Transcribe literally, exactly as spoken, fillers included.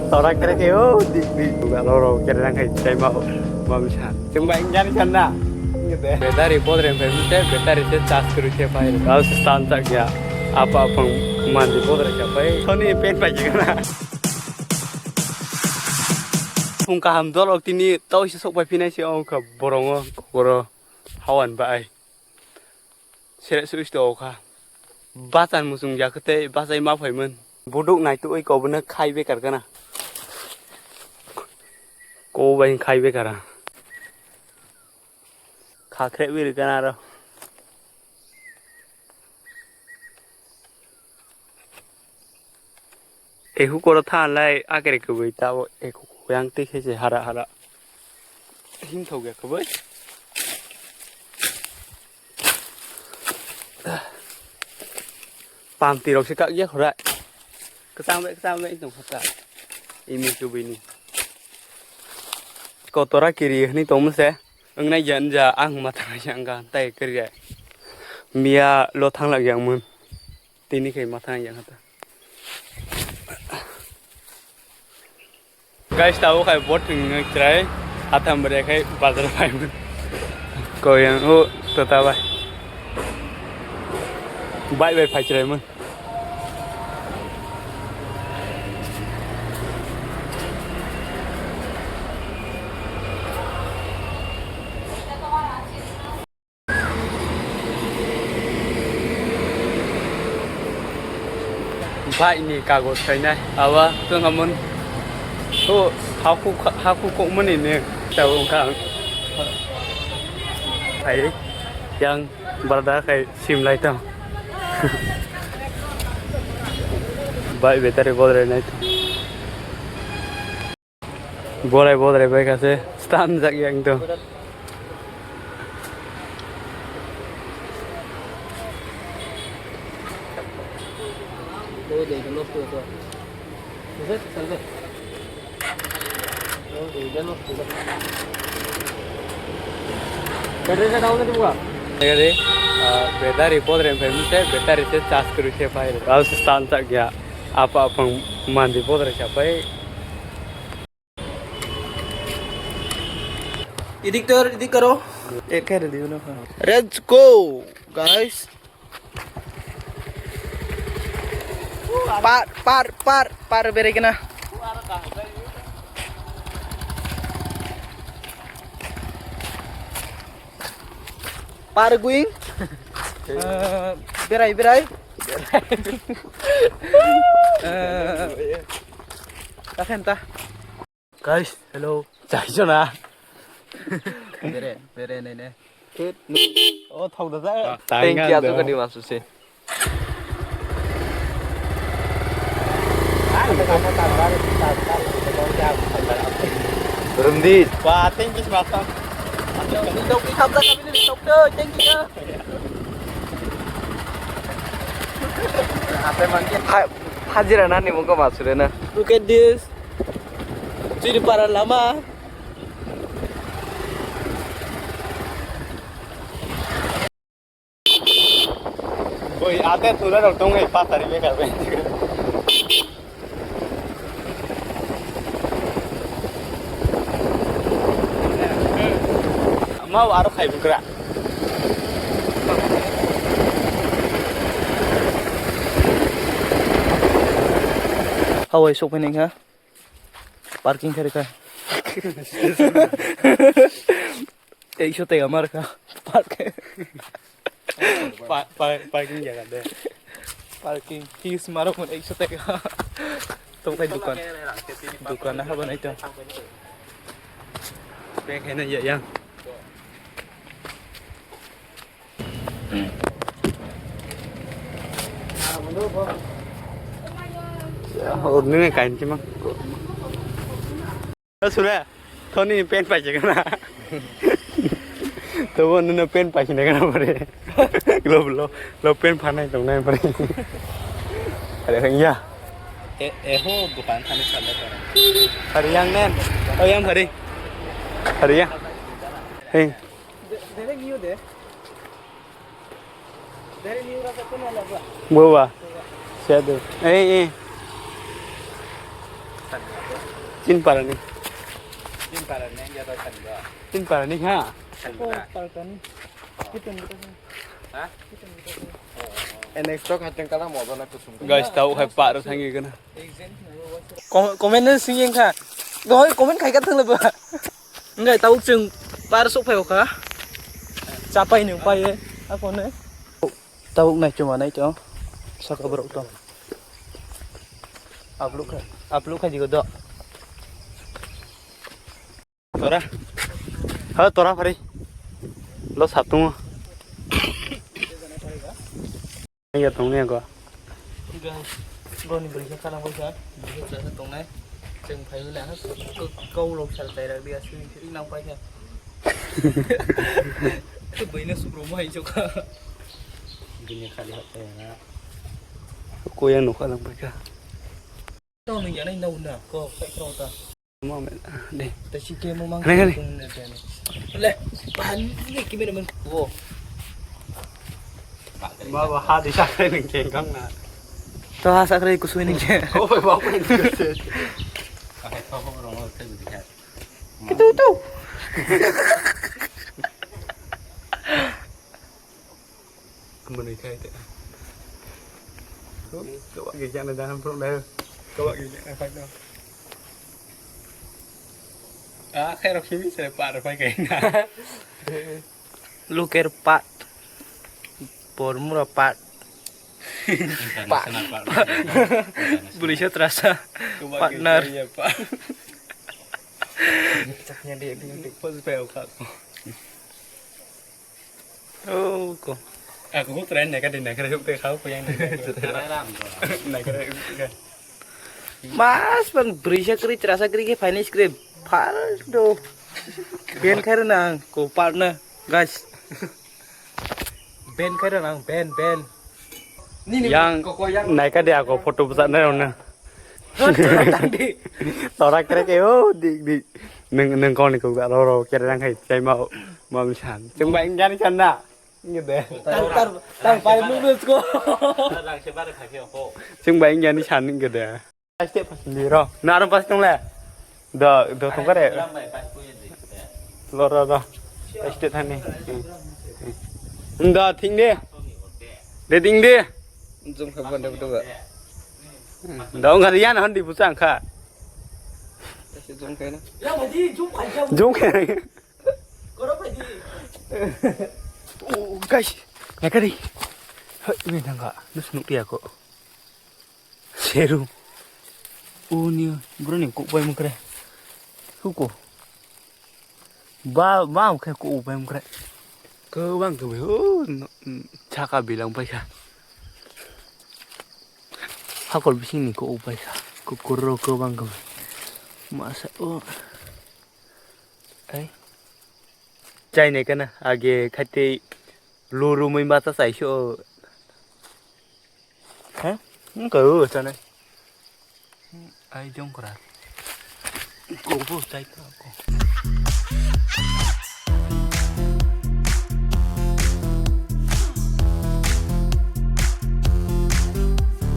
Tora kere ke o di di. Buga lo ro kere nang kai chai ma o. Mamsa. Chwng bai ngan kan na. Battery bodre bai mute battery se charge kuru khe pai. Gal se stand tak ya. Apa apa mandi bodre khe pai. Sony pen pai jigana. Phung kaham dol ok tini tau se sok pai phinai se ong kha borongo kokoro hawan bai. Sere switch to kha. Bachan muchung ya khe tei bachai ma phaimon. Buduk nai tu oi ko bwno khai bekar kana. Ko bai khai bekar. Kha khrek wi kana ro. Ehu koro tha lai akere kubui tabo ehu yang tei khe se hara hara. Him thok ya kubui. Pamti rok se kak ya khura. Kwchang bai kwchang bai tong kha ta. Imi kubui ni. Kotora kiri hwnwi tongmo se. Wngnai ya wngya ang matha ya wngkha tai kwrwi. Miya lo thang lak yang mun. Tini khai matha yang hata. Guys, tabo khai bot thwngwi chwrai hatham bre khai bazar phaimon. Koyang o tota bai. Bai bai phai chwraimon. Bike ni kagoj khainai abo tongkhamon. O haku haku kokmani ni tabo wngkha ang. Hai yang brother khai sim lai tong. Bike battery bodre nai tong. Borai borai bai kha se stand jak yang to. Battery bodre bai mute battery se charge kuru khe pai. Gal se stand jak ya. Apa apa mandi bodre khe pai. Editor, edit karo. Ek khe review na kha. Let's go, guys. Par, par, par, par berekena. Par going. Eh, berai, berai. Eh, ta khen ta. Guys, hello. Chaisona. Bere, bere, ne, ne. Oh, thok da. Thank you, asuk kadi masu se. Rumdi. Wah, thank you, Smartphone. Thank you. Ha-, hajira nani mungko masure na. Look at this. Chini para lama. Boi, ate thura rok tong hai, patari bekar bai. Mau aro khai bukra. Hawai sok phai nai kha. Parking khe rwkha. Ekso tega ma rwkha. Park. Pa-, pa-, parking jaga de. Parking fees ma rwkha ekso tega. Tongthai dukan. Dukan na habo nai to. Bag hai na ya yang. Nini kain cima. Sura, Tony pen paisa kana. Tobo nini pen paisa kana pare. Lo lo lo pen panai tong nai pare. Ada yang ya. Eh, eh, ho, bukan kami sadar. Hari yang nen. Oh, yang hari. Hari ya. Hei. Dari niu de. Dari niu rasa pun ala ba. Bawa. Siapa tu? Eh, eh. Chinparani. Chinparani, ya to sangga. Chinparani ha. Sangga. Parkani. Kitan kita. Ha? N X tok hateng kala modo na kusum. Guys, tau khai par thangi kana. Comment sing yang kha. Doi comment khai ka thang leba. Ngai tau chwng par sok phai kha. Chapai nung pai. Ako ne. Tabuk nai chuma nai to. Saka borok to. Upload kha. Upload kha digo do. Tora. Ha tora phari. Lo satung. Ya tong ne go. Guys, bro ni beri sa kana bosa. Beri sa tongnai. Cheng phai le ha. Kau lo sal tai rak dia sui nang pai kha. Bini khali hot ya na. Ko yang nokha lang pai kha. Tau nung ya nai nau na ko sai tau ta. Mo me de. Ta si ke mo mang. Nai, nai. Le ban ni ki mere man ko. Ba ba ha di sa kai nung ke kang na. To ha sa kai kusui nung ke. Ko ba ba ko nung ke. Kitu tu. Mwnwi khai te. Kawak ge jana jana phuru lai. Kawak ge jana khai no. Ah, khai rok simi se par pai kai na. Luker pat. Pormura pat. International partner. Buri sa trasa. Kawak ge partner. Jana pa. Chaknya dia dia. Pos pe ka. Oh, ko. Aku ko tren naikade naikade huk te khau ko yang naikade. Naikade huk te. Mas pan brisa kri trasa kri ke finance kri phal do. Ben khair nang ko partner guys. Ben khair nang ben ben. Yang naikade ako photo bwsa nai rona. Tora kre ke o dik dik. Nung nung koni ko ro ro kere nang khai chai ma ma mi san. Chwng bai injani san na. Ngi de. Tar tar tar pai lu lu ko. Chwng bai injani san ngi de. Step pas li ro. Na ro pas tong le. Do do tong kare. Lo ro ro. Step thani. Do thing de. De ding de. Jum kha ban de do. Da ong kha yan hon di bu chang kha. Jum kha na. Jum kha. Oh, guys. Naikha di. Hai, ini tangga. Nus nuk dia ko. Seru. Oh, ni bro ni kuk bai mukre. Huko. Ba, ba, khe ko upai mukrai. Ko bang ko be, oh, no, mm, chaka bilang paikha. Hakol bising ni ko upai kha. Ko kurro ko bang ko be. Masa, oh. Ai. Chai ne kana, age khate luru mui mata chai so. Ha? Wngkha o chanai. Ai jongkra. Kobo chai ko.